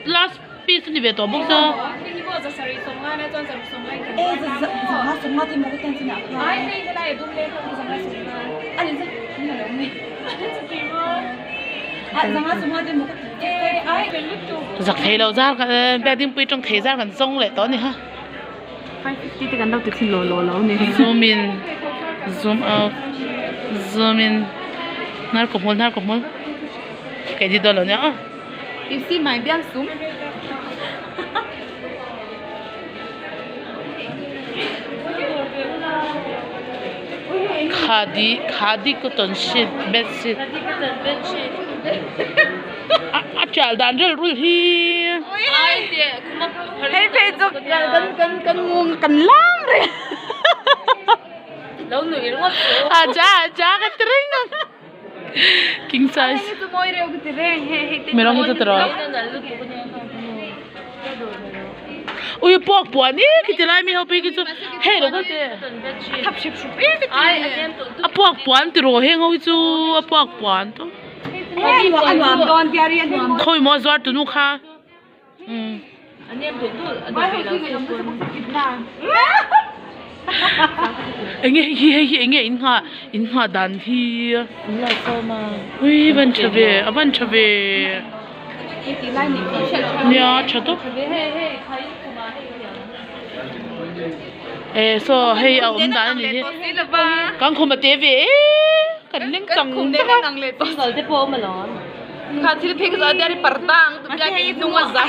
last piece a ni ve tawh bawk sa. Zak thei lo zar kan biakdingpui tawng thei zar kan zawng leh tawh a ni ha. Zoom in zoom out zoom in hnar kaw hmul hnar kaw hmul ka edit dawn lo nia aw. You see my biang sum. Khadi khadi cotton sheet bed sheet a tial dan rel rul hi. Hei phei chu kan kan kan ngung kan lam reng. Lo nuih ringawt chu. A cha a cha ka ti reng ang. King size. Mirang hi chu tiraw. Ui puak puan e khiti lai mi ho pi khi chu hei lo kal teh. A puak puan tiraw heng ho hi chu a puak puan to. Khawi maw a zuar tunu kha. Enge hei hi hei hi enge in nghah in nghah dan hi ui van tha ve a van tha ve nia tha tawp eh saw hei a awm dan a nih hi kan khum a te ve e kan leng chang chang a. Kha thil phei kha chu a diar i parda ang tuk biakinn hnung a zar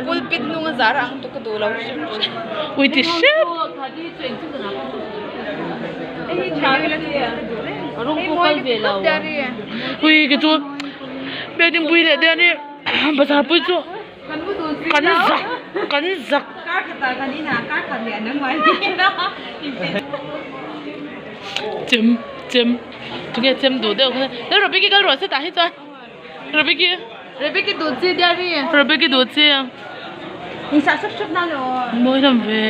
pulpit hnung a zar ang tuk ka duh lo hrim hrim. Ui ti hrep. Ui ke chu building pui leh te ani bazar pui chu kan zak kan zak. Chem chem. Tunge chem duh deuh kha le Rebecca kal rawh se tah hi chuan Rebecca Rebecca duh chi diary Rebecca duh chi In sah sup sup na lo mawi hlawm ve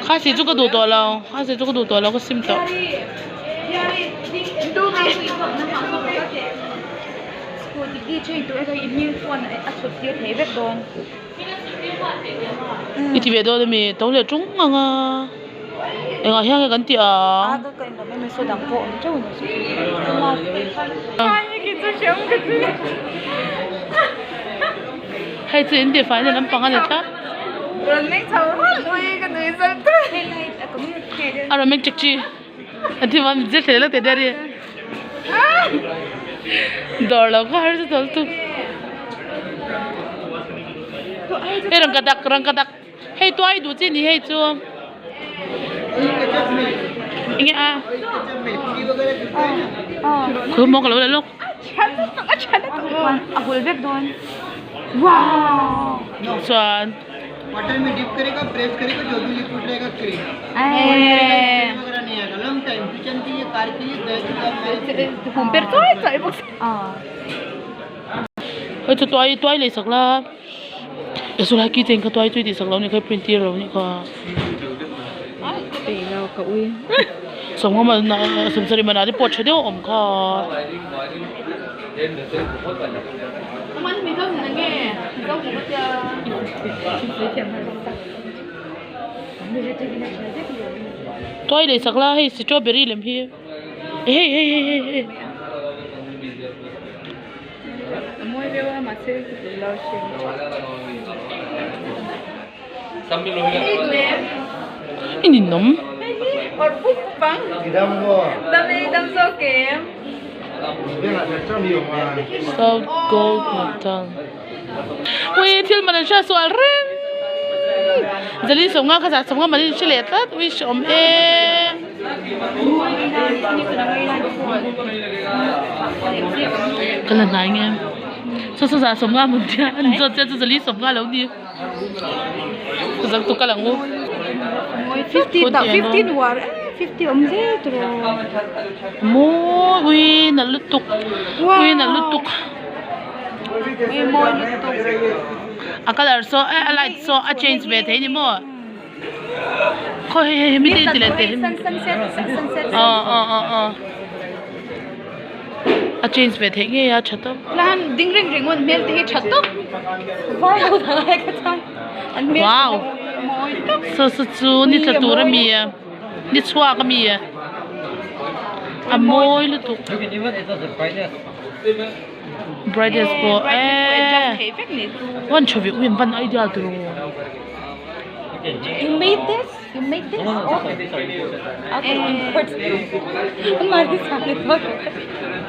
kha si chu ka duh tawh lo kha si chu ka duh tawh lo ka sim tawh I ti ve dawn ami to leh tung ang a engah hian nge kan tih ang hei chu in tihfai na lampang a ni tlat a rawn meng chek chi a thi mam zir hle lo teh der hi dawr lo kha har chu tawl tuk hei rangkadak rangkadak hei tuai duh chi ni hei chu enge a khu maw ka lo la lawk chuan. Hei chu tuai tuai lei sak la e saw lai keychain kha tuai chu i tih sak lo nih kha i print tir lo nih kha sawmnga sawmsarih manah te pawh tha deuh a awm kha. Tuai lei sak la hei strawberry lem hi hei hei hei hei hei. I ninawm. South gold metal. Ui thil man an hria sual reng. Zali sawmnga kha zah sawmnga man in hre leh tlat ui hreawm e. Ka la hnai nge. Saw saw zah sawmnga mun tia an zawt chiah chu zali sawmnga lo ni. Zak tu kal ang u. 15 war 50 awm zel tur aw. Mawi ui nalh lutuk ui nalh lutuk. Ui mawi lutuk. A colour saw eh a light saw a change ve thei ni maw. Khawi hei hei hemi te ti leh teh. Sunset sunset. Aw aw aw aw. A change ve theih ngei a tha tawp. Lan ding reng ringawt hmel te hi tha tawp. Wow saw saw chu ni tla tur ami a ni chhuak ami a a mawi lutuk brightness pawh eee van tha ve ui van idea tiraw. You made this? Oh. Okay, import.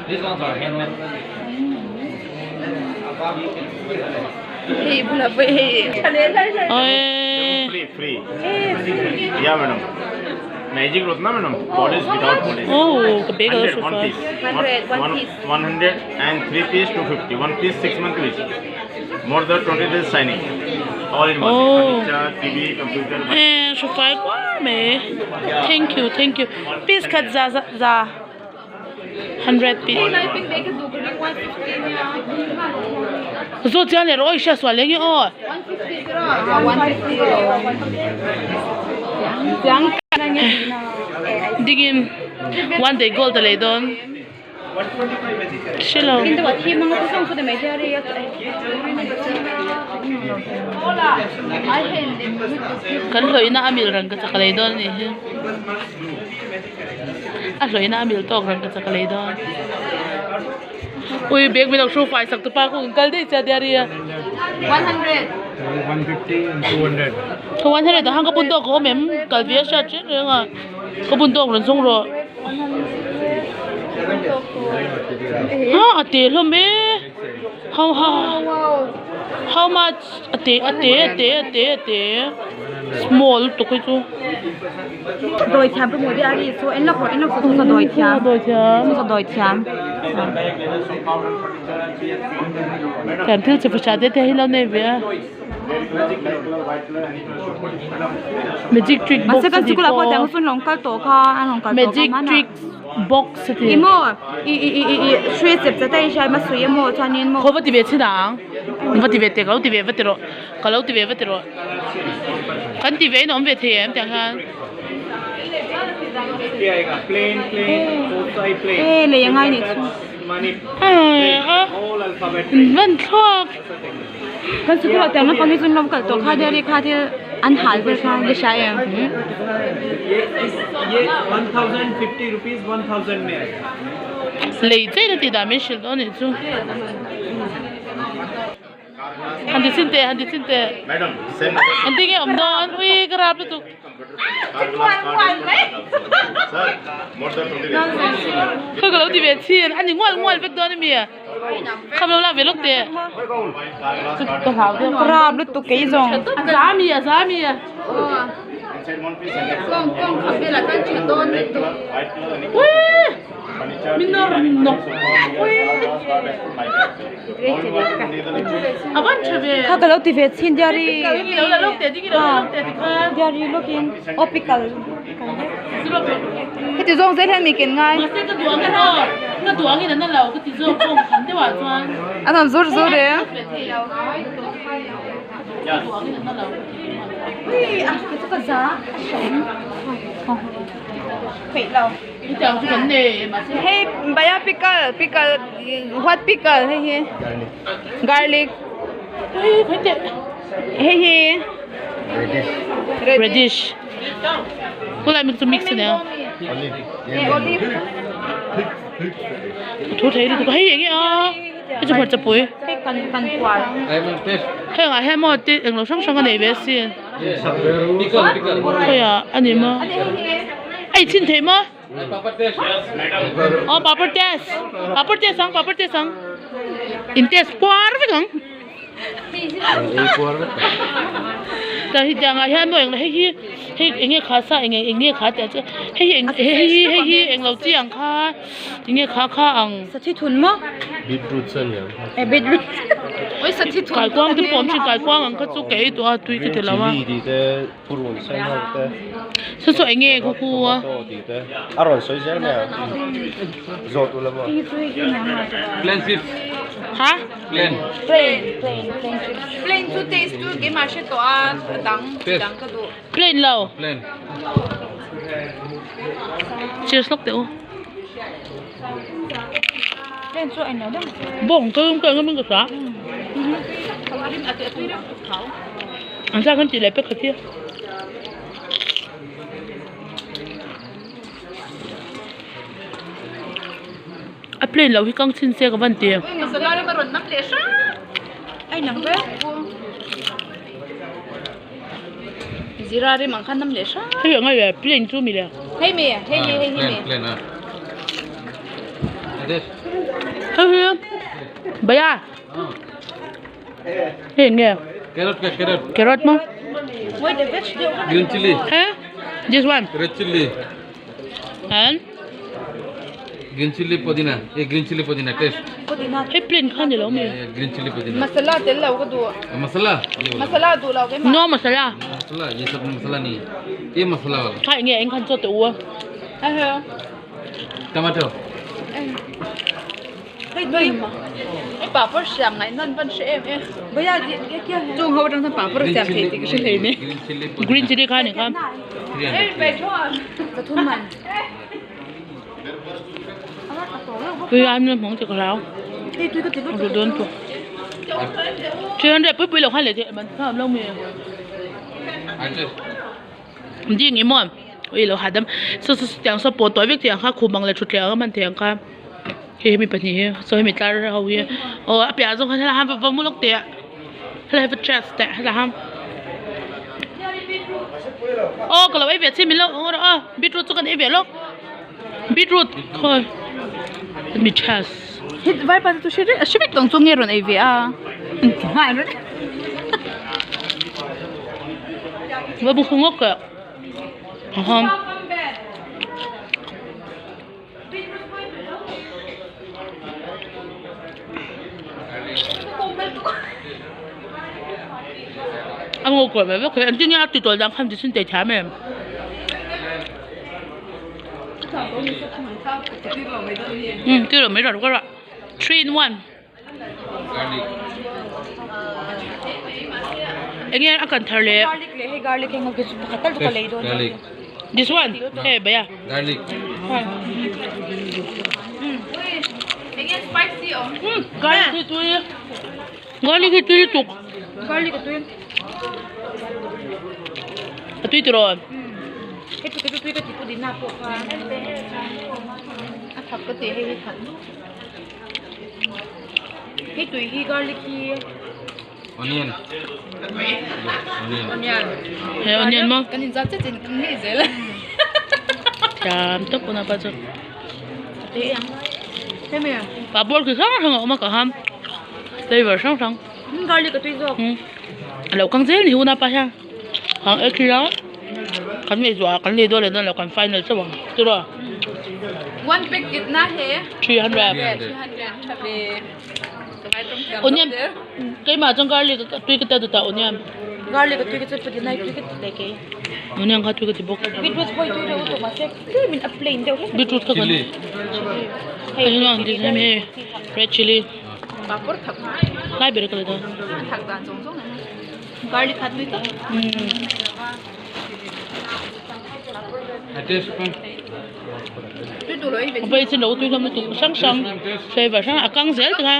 These ones are handmade. Hey, bula hey. Oi. Free, free. Yeah, madam. Magic cloth, na madam. Polish without polish. Oh, ka bag 100, so one far. piece. 100, one piece. 100 and 3 piece 250. One piece 6 month use. More than 20 days shining. All in one. Oh. Furniture, TV, computer. Eh, so far quá mẹ. Thank you, thank you. Piece cut za za za. 100 piece. Zo chiang le roi sha swa le nge o. 150. Dingin one day gold le don. Shilo. Kan hloi na amil rang ka chakalei don ni hi. A hloi na amil tok rang ka chakalei don. Ui bag mi lo show fai sak tu pa ku kal dei cha dia ria. 100. 150 and 200. Ko 100 da hang ka bun dog ko mem kal via sha che renga. Ka bun dog ran song ro. Ha ate lo me. How how how much ate ate ate ate ate small to ko chu. Doi thiam ka mu dia ri so en lok en lok so doi thiam. Doi thiam. So doi thiam. Thiam thil che fa te te hi lo nei ve. Magic trick box. Mase kan sikula ko tang sun long kal to kha an long kal to Magic trick box te. Imo i i i i shui chep cha tai shai ma sui mo chuanin mo. Ko va ti ve chi dang. Va ti ve te ka lo ti ve va ti ro. Ka lo ti ve va ti ro. Kan ti ve nom ve the em tiang han. Plain, plain, both side plain. Eh le yangai ni chu. Money, Ai a all alphabet. van thluak. Kan sikula tang na pangi sun long kal to kha dia ri kha thil an hal vel kha le shai em. ये इस ये 1050 rupees 1000 में आएगा. Lei chei na ti da min shil don ni chu. Han ti chin te han ti chin te. Madam, same. An ti nge om don ui ka rap tu. Car glass, car Sir, more than 20 days. Ko ka lo ti ve chin an ni ngwal ngwal vek don mi. Kham lo la ve lok te. Car glass, car Ka hau de. Rap lu tu kei zong. Za mi a za mi a. Inside one piece and Black color, white color, any Ui. furniture, Min nor TV, nok. sofa, car glass, car dashboard, mic. All in one, only the liquid. A van tha ve. Kha ka lo ti ve chin dia ri. Lo la lok te ti ki lo la lok te ti kha. Dia ri lokin optical. He ti zong zet hian mi ken ngai. Ma se ka duang no. Ka duang in an lo ka ti zo kong khan te wa chuan. An am zur zur e. Duang in an lo. Ui a ka chu ka za. Phei lo. Ni tiang chu kan nei ma se. Hey baya pickle pickle what pickle hey hi. Garlic. Ui khoi te. Hey hi. Radish. Ko lai mi chu mix ne. Olive. Thu thei ri tu hei enge a. Cái chu phật chapui. Hey kan kan kwal. Hei nga he mo ti eng lo sang sang a nei ve sin. Pickle, pickle. Khoi a ani ma. Ai chin thei ma. Oh papad test. Papad test sang papad test sang. In test puar ve kang. Ta hi tiang a hian mo eng hei hi hei enge kha sa enge enge kha te che hei eng hei hi hei hi eng lo chi ang kha enge kha kha ang Sa thi thun mo. Beetroot san ya. E beetroot. Oi sa thi thun. Kai kwang ti pom chi kai kwang ang kha chu ke tu a tui ki te lawa Chili ti te purun sen ho te. so so enge khu khu a Tomato ti te. Aron soi zel me. Zo tu la mo. Plain chips. Ha? Plain. Plain plain plain chips. Plain chu taste chu ke ma she to a dang dang ka du. Plain lo. Plain. Cheers lok te u. Bawng ka ka ngam ka sa. An sa kan ti leh pek kha khi. A plain lo hi kang chhin se ka van ti. Zira rim ang khan nam leh hrang. Hei ang ai plain chu mi le. Hei mi, hei hi hei hi mi. Plain a. Hei hi. Bhaiya. Hei nge. Carrot ka carrot. Carrot ma. Wait, the veg deuh. Green chili. Eh? This one. Red chili. And Green chili pudina. Ye green chili pudina taste. Hei plain khan ni lo mi. Green chili pudina. Masala tel lo ka du. Masala. Masala du lo ke ma. No masala. Masala ye sab masala nahi hai. Ye masala wala. Kha nge eng khan cho te u. A he. Tomato. Hei tui. Hei papar siam ngai nan van hre em e. Bhaiya chung ho tang papar siam thei ti ka hre hlei ne. Green chili pudina. Green chili kha ni kha. Hei bai thon. Ka thum man. Tui ai mi mong ti ka rau. Hei tui ka ti Ru don tu. 300 pui pui lo khan le te man kha lo mi. Di ngi mo. Ui lo hadam. So so tiang so po toy vek tiang kha khu mang le thu tliang man tiang kha. He mi pahnih hi so hemi tlar ho hi aw a piah zawng khan helai han va mu lawk teh helai va chest teh helai han aw ka lo ei ve chin min lo awng rawh aw beetroot chu kan ei ve lawk beetroot khawi mi chest Hit vai pa chu hre a hre vek tawng chu nge rawn ei ve a va bu khung ngawk eh aham. A ngaw kual ve vek hi engtin nge a ti tawl dan khan ti chhin tei thiam em. Um ti lo mai rawh rawh 3 in 1 eng nge a kan thar leh this one hei bhaiya garlic hi tui garlic hi tui lutuk a tui tiraw Hei tui hi garlic hi Onion. Onion. He onion maw? Kan in zat chiah chin kan ngei zel. Thiam tak pawn a pa chu. Te ang. Hemi. Pa bawr khi hrang hrang a awm a ka ham. Flavor hrang hrang. Garlic a tui zawk. A lo kang zel ni hun a pa hian. Kang e khi a kan nei zuah kan nei dawn leh dawn lo kan final chauh ang tiraw. One packet na he. 300. 300 tha ve. Onion keimah chuan garlic tui ka tel ta onion. Garlic tui ka chu pudina tui ka ti leh kei. Onion kha tui ka ti bawk. Beetroot pawh hi tui deuh tawh mahse tlem in a plain deuh hlek. Beetroot kha kan hei hi ti hemi hei red chilli. Papawr thak. Lai ber ka la dawn. Thak dan zawng zawng ang. Garlic kha tui tak. Vei chu lo tui hlawm lutuk hrang hrang flavour hrang a kang zel tih kha.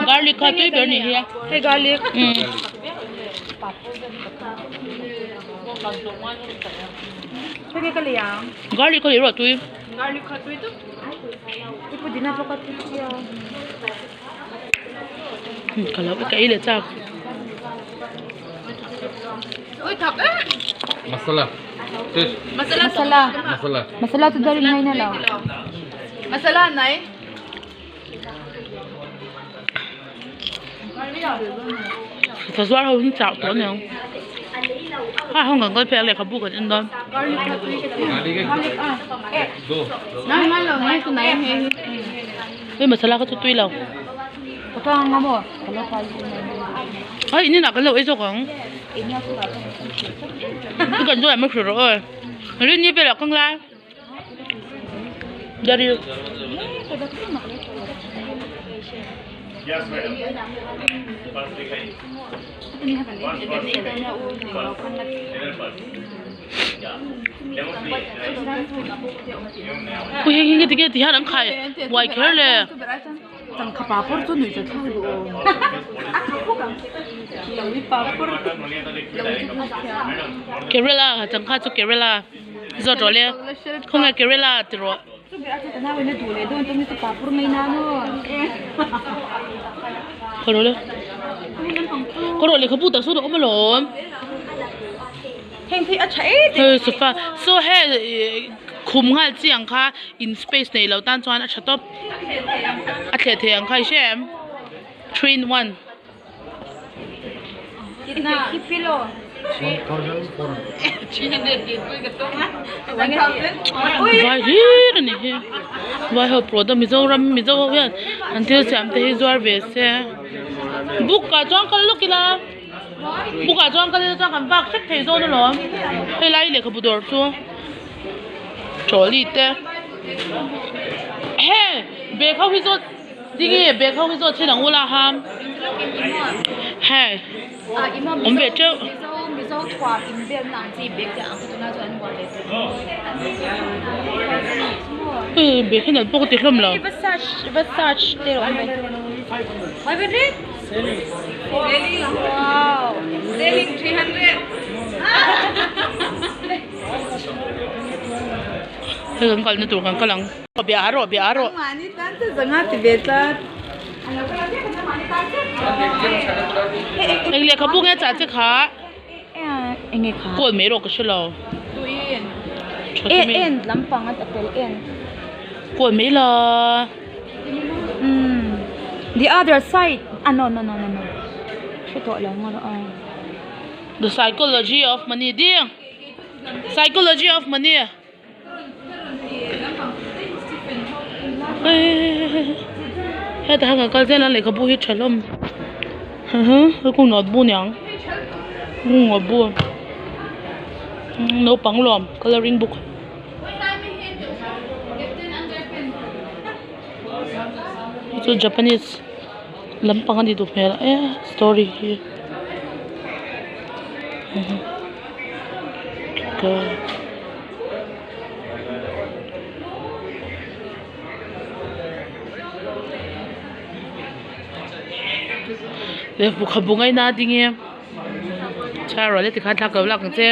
Garlic kha tui ber a nih hi a. Garlic kha leh erawh tui. Ka lo ka ei leh chak. Masala. Taste. Masala. Masala. Masala chu darin ngai na lo. Masala nai. Ka zuar ho hi chak tawh aniang. Ha hong kan kal phei a lehkhabu kan en dawn. Do. Hei masala kha chu tui lo. Ai in inah kan lo ei zawk ang. I kan zawh em a hrilh rawh aw. Rin ni velah ka nglai. Dari. Yes madam. Purse दिखाइए. Purse purse. Ui hei hi tinge ti hian an khai buai kher le. Kerala changkha chu Kerala zawt rawh le khawnge Kerala ti rawh. Khaw rawh le khaw rawh lehkhabu tak sawn a awm alawm. Hei sofa saw hei ih khum nghal chi ang kha in space nei lo tan chuan a tha tawp a thleh theih ang kha i hria em three in one. Vai hlir a ni hi vai ho product Mizoram mizo ho hian an thil siam te hi zuar ve se book ah chuan kal lawk ila. Bukah chuan kal ila chuan kan vak hrep thei dawn alawm helai lehkhabu dawr chu trolley te he bag ho hi zawt tinge bag ho hi zawt thin ang ula ham hei awm ve teuh. Hei bag hi nalh pawh ka ti hlawm lo. Hei kan kalna tur kan kal ang. Bia rawh bia rawh. Eng lehkhabu nge chah che kha? Kawl mai rawh ka hre lo. Kawl mai la. The other side ah no no no no no hre tawh lo ngawt a The psychology of money ding psychology of money hetah hian kan kal zel a lehkhabu hi tha hlawm hei kawng notebook aniang notebook naupang lawm colouring book. Chu Japanese lampang a nih duh hmel e story hi lehkhabu ngaina a ding e. Chhiar rual e tikhan thla ka lo lak ang che.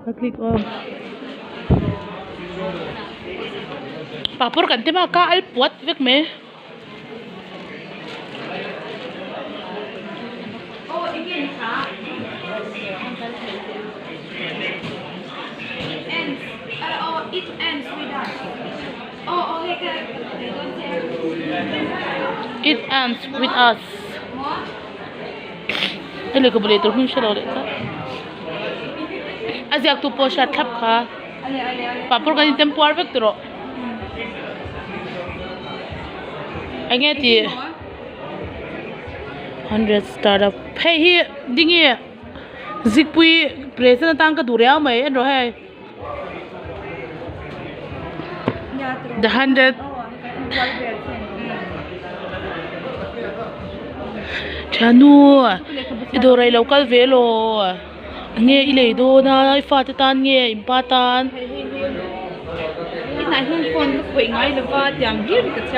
Ka click on. Papawr kan ti bak a al puat vek mai. It ends with us. Hei lehkhabu lei tur hming hre lo leh tlat. A ziak tu pawh hriat thlap kha. Papawr kan intem puar vek tawh rawh. Enge tih 100 startup hei hi dingi zikpui present atan ka duh riau mai en rawh hei. The 100 Thiannu i dawr ah i lo kal ve law nge i lei dawn a i fate tan nge in pa tan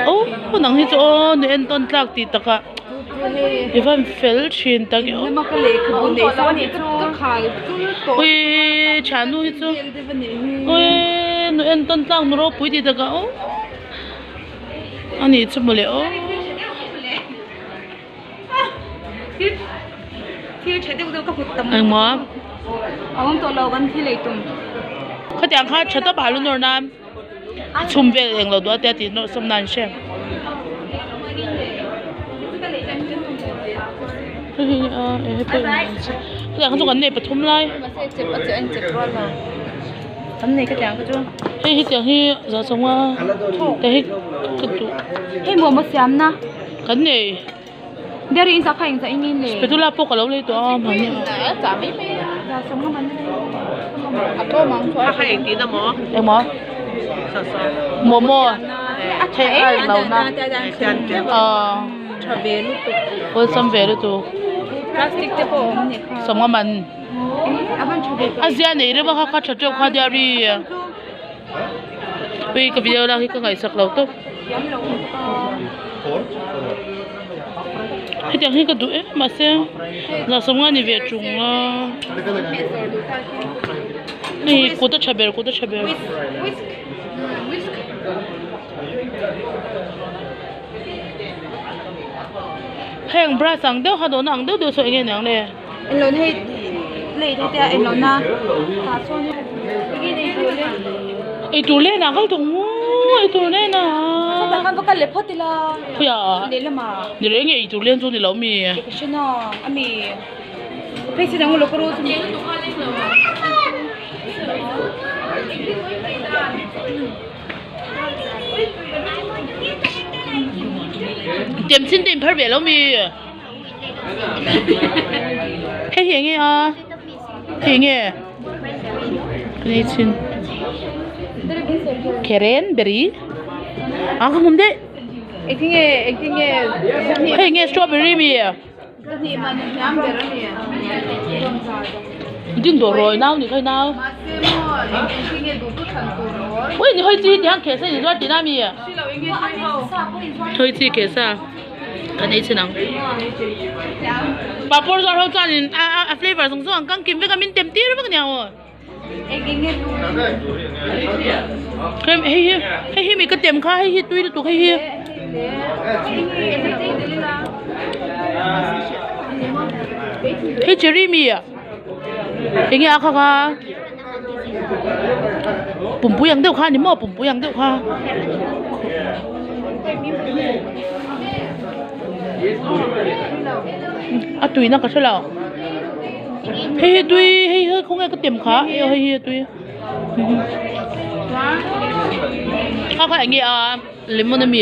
aw nang hi chu aw nu entawn tlak tih takah i van fel thin tak e aw ui thiannu hi chu ui nu entawn tlak nu ropui tih takah aw ani chu mawle aw. Engmaw khatiang kha tha tawp alu nawr nan chhum vel englo duh a tia tih nawr sawm nan hre khatiang kha chu kan nei pathum lai hei hetiang hi za sawma te hi ka duh kan nei. Spatula pawh ka lo lei tawh a mahni engmaw momo theih a lo na aw. Tha ve lutuk. Awlsam ve lutuk. Plastic te pawh a awm ni kha. Sawmnga man. A van tha ve A zia nei reuh a kha kha tha teuh kha diary. Ui ka video lak hi ka ngaihsak lo tawp. Hetiang hi ka duh em mahse zah sawmnga ni ve chung a. Hei kut a tha ber kut a tha ber. Heng brush ang deuh kha dawhna ang deuh deuh saw eng nge niang le. Enlawn hei plate hei te a enlawn a tah chuan Eitur len ah kal tawh maw eitur len ah. Sawtah khan va kal leh phawt ila. Khawiah. Lehlamah. Ni reng e eitur len chu ni lo mi. Ka hre na ami phei chi dang lo ka ru chu. Tem chin te in phar ve lo mi. Hei hi enge a hei enge hei chhin cranberry a ka hmum daih hei enge strawberry mi ding dawr rawi nau ni kha nau ui ni hawi chi hi ti hian kheh sa in zuar tihna mi hawi chi kheh sa. Kan ei chhin ang. Papawr zuar ho chuanin a a flavour zawng zawng ang kang kim vek a min tem tir vek ania aw. Hei hi hei hi mi ka tem kha hei hi tui lutuk hei hi. Hei cherry mi enge a kha kha pumpui ang deuh kha a ni maw pumpui ang deuh kha. A tuina ka hre lo hei hi tui hei hi khawnge ka tem kha hei hi a tui kha kha eng nge a lemon ami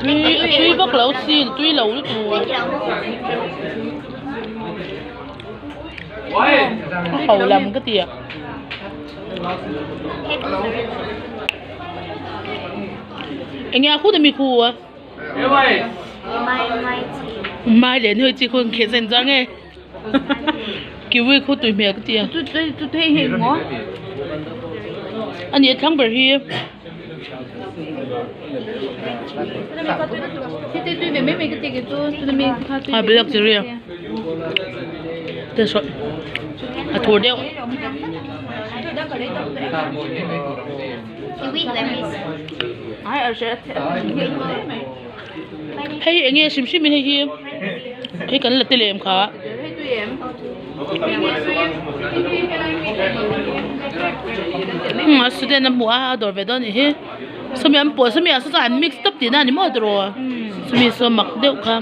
tui a tui vak lo sin tui lo lutuk a ho lam ka ti a eng nge a khut ami khu a mai leh nuai chi khu an kheh zen chuang e kiwi khu tui hmel ka ti a ani a thlang ber hi. A black cherry a te saw a thur deuh hei eng nge hrim hrim in hei hi hei kan la ti lem kha. A student a hmuh a a dawr ve dawn anih hi sawmi an pawh sawmi ah saw chuan an mix tawp tihna a ni maw tiraw sawmi saw mak deuh kha.